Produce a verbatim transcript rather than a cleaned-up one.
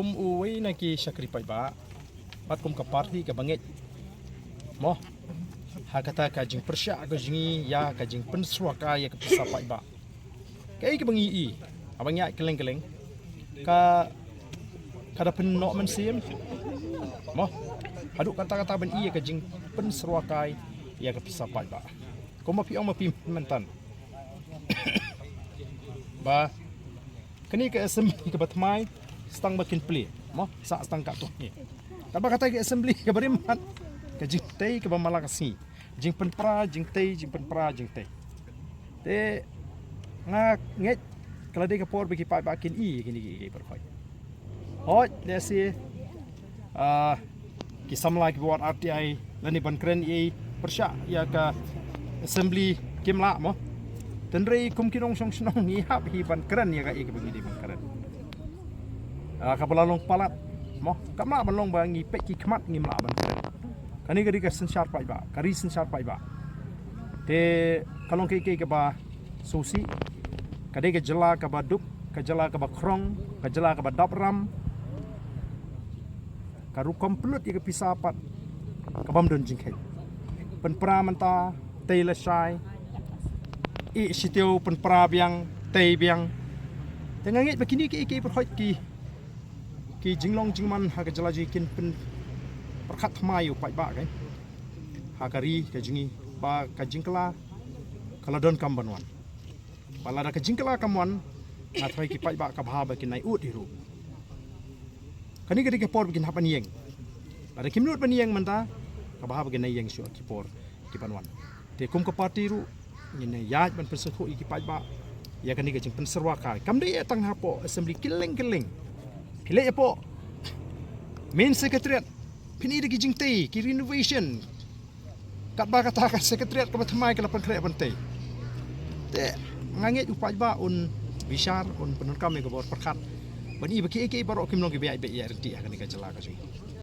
Kum uwei na ki shakri paidbah bad kum ka party kaba ngeit, mo, ha kata ka jingpyrshah ka jong ngi ïa ka jingpynsyrwa kai ïa ka pisa paidbah. Kaei kaba ngi ïohi, haba ngi ïaid kylleng kylleng, ka, ka da pynnoh mynsiem, mo, haduh katta katta ban ïohi ïa ka jingpynsyrwa kai ïa ka pisa paidbah. Kumba phi ong ma phi mynta, ba kane ka assembly kaba thymmai, stang ba kin plie, mo, sa stang katto katne. Katba kata ka assembly kaba rim pat, ka jingtei kaba man la ka sngi, jingpynpra jingtei, jingpynpra jingtei. Te nga ngeit ka la dei ka por ba ki paidbah kin ïohi ïa kine kiei kiei baroh. Hooid, lehse, ah, ki samla kiba wad R T I lane ban kren ei, pyrshah ïa ka assembly kim lah, mo. Hynrei kum ki nongshong shnong ngi hap hi ban kren ïa kaei kaba ngi dei ban kren. Ah, kaba la long palat, mo, kam lah ban long ba ngi peit ki khmat ngim lah ban kren. Kane ka dei ka synshar paidbah, ka ri synshar paidbah. Te ka long kaei kaei kaba sngewsih, ka dei ka jylla kaba duk, ka jylla kaba khrong, ka jylla kaba dap ram. Ka rukom pynlut ïa ka pisa pat ka bym don jingkheiñ. Pynpra mynta, tei lashai, ïeh shitiew, pynpra biang, tei biang. Te nga ngeit ba kine kiei kiei baroh ki, ki jinglong jingman ha ka jylla jong ngi kin pynpyrkhat thymmai ïa u paidbah, keiñ, ha ka ri ka jong ngi, ba ka jingkylla ka la donkam ban wan. Ba lada ka jingkylla kam wan, nga tharai ki paidbah ka bha ba kin nai ud hi ruh. Kane ka dei ka por ba kin hap ban ïeng. Lada kim nud ban ïeng mynta, ka bha ba kin nai ïeng shuh ha ki por ki ban wan. Te kum ka party ruh, ngin ïaid ban pynsngewthuh ïa ki paidbah ïa kane ka jingpynsyrwa kai. Kam dei tang hapoh assembly, kylleng kylleng. Phi leit hapoh main secretariat, phin ïohi da ki jingtei, ki renovation. Katba kata ka secretariat kaba thymmai ka la pynkhreh ban tei. Te nga ngeit u paidbah un bishar, un pyndonkam ïa ka bor pyrkhat ban ïohi ba kiei kiei baroh kim long kiba ïaid beit ïaid ryntih ha kane ka jylla ka jong ngi.